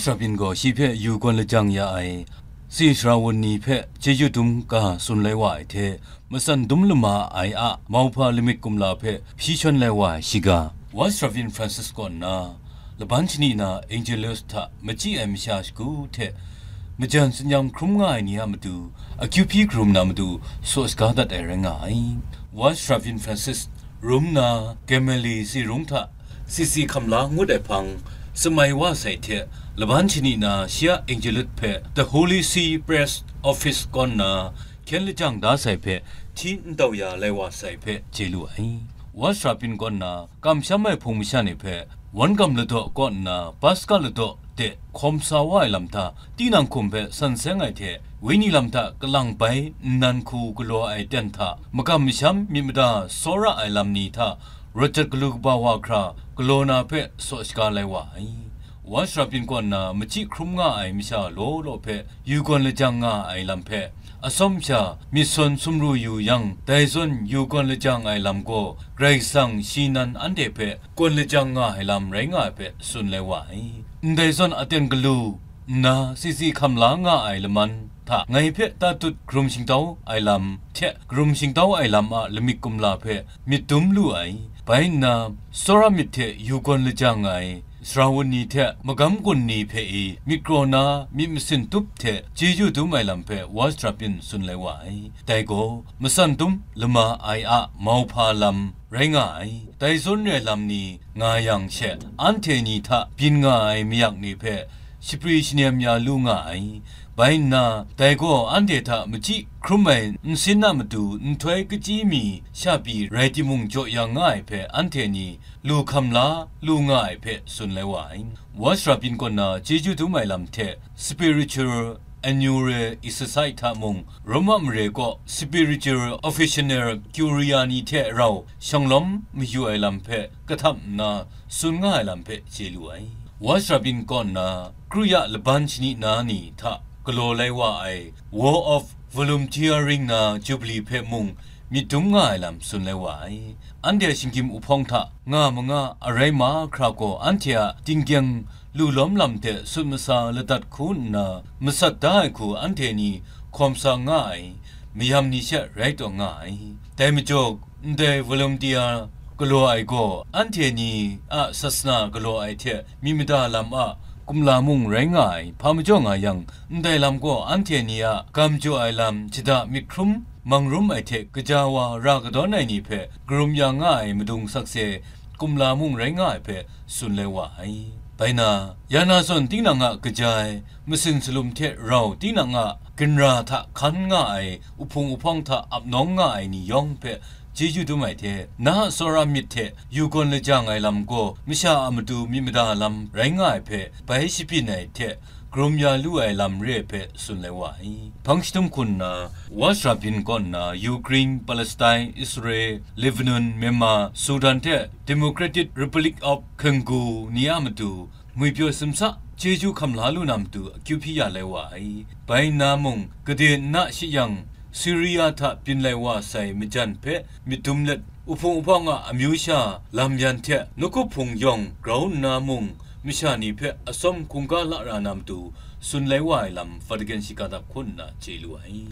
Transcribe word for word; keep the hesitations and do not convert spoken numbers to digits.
Rabin gaw shi hpe yu gawn lajang ya ai, tsi sara wun ni hpe chyeju dum ga tsun lai wa ai hte, matsan dum lama ai a mauhpa lamik kumla hpe hpyi shawn lai wa ai shiga. Watch Rabin Francis kaw nna, laban shani na Angelus hta machyi ai masha shagu hte majan tsin-yam hkrum nga ai ni a matu akyu hpyi karum na matu saw shaga dat ai rai nga ai. Watch Rabin Francis rum na Gemelli tsi rung hta sisi hkam la ngut ai hpang, samai wa sai hte, laban shani na shi a Angelus hpe The Holy See Press Office kaw nna hkyen lajang da sai hpe, hti n tau ya lai wa sai hpe chye lu ai. Watch Rabin kaw nna kamsham ai hpung masha ni hpe, Wan gam ladaw kaw nna Paska ladaw de hkawm sa wa ai lam hta, tinang hkum hpe san seng ai hte, wenyi lam hta kalang bai nnan hku galaw ai ten hta, magam masham myit mada tsawra ai lam ni hta, rawt jat galu kaba wa hkra galaw na hpe saw shaga lai wa ai. Watch Rabin kaw nna machyi hkrum nga ai masha law law hpe yu gawn lajang nga ai lam hpe, atsawm sha myit sawn sumru yu yang, dai zawn yu gawn lajang ai lam gaw Karai Kasang shi nan anhte hpe gawn lajang nga ai lam rai nga ai hpe tsun lai wa ai. Ndai zawn aten galu nna sisi hkam la nga ai laman hta ngai hpe tatut hkarum shingtau ai lam hte hkarum shingtau ai lam a lamik kumla hpe myit dum lu ai. Bai nna, tsawra myit hte yu gawn lajang ai sara wun ni hte magam gun ni hpe i myit kraw na myit masin tup hte chyeju dum ai lam hpe Watch Rabin tsun lai wa ai. Dai gaw, matsan dum lama ai a mauhpa lam rai nga ai. Dai zawn re ai lam ni nga yang she, anhte ni hta byin nga ai mayak ni hpe shapri shanem ya lu nga ai. Bai nna, dai gaw anhte hta machyi hkrum ai nsin a matu nhtoi kachyi mi sha pyi rai timung jaw yang nga ai hpe anhte ni lu hkam la lu nga ai hpe tsun lai wa ai. Watch Rabin kaw nna chyeju dum ai lam hte, spiritual annual exercise hta mung, Roma mare kaw spiritual officer curia ni hte rau shanglawm mayu ai lam hpe kahtap nna tsun nga ai lam hpe chye lu ai. Watch Rabin kaw nna kru ya laban shani na ni hta galaw lai wa ai War of Volunteering na Jubilee hpe mung myit dum nga ai lam tsun lai wa ai. Anhte shinggyim uhpawng hta nga manga arai mahkra gaw anhte a tinggyeng lu lawm lam hte sut masa ladat hku nna masat da ai hku anhte ni hkawm sa nga ai mayam ni she rai taw nga ai. Dai majaw, ndai volunteer galaw ai gaw anhte ni a sasana galaw ai hte myit mada lam a kumla mung rai nga ai. Hpa majaw nga yang, ndai lam gaw anhte ni a gam jaw ai lam shada myit hkrum mang rum ai hte kaja wa ra kadawn ai ni hpe karum ya nga ai madung sakse kumla mung rai nga ai hpe tsun lai wa ai. Bai na, ya na zawn tinang a kaja ai, masin salum hte rau tinang a ginra hta hkan nga ai, uhpung uhpawng hta ap nawng nga ai ni yawng hpe chyeju dum ai hte, na a tsawra myit hte yu gawn lajang ai lam gaw masha a matu myit mada lam rai nga ai hpe bai shabyin ai hte, karum ya lu ai lam re ai hpe tsun lai wa ai. Hpang shadum hku nna, Watch Rabin kaw nna Ukraine, Palestine, Israel, Lebanon, Myanmar, Sudan hte Democratic Republic of Congo ni a matu ngwipyaw simsa chyeju hkam la lu na matu akyu hpyi ya lai wa ai. Bai nna mung, gade nna shi yang, Syria hta byin lai wa sai majan hpe myit dum let, uhpung uhpawng a amyu sha lam yan hte nawku hpung yawng grau nna mung, masha ni hpe atsawm hkungga la ra na matu tsun lai wa ai lam Vatican shiga dap hku nna chye lu ai.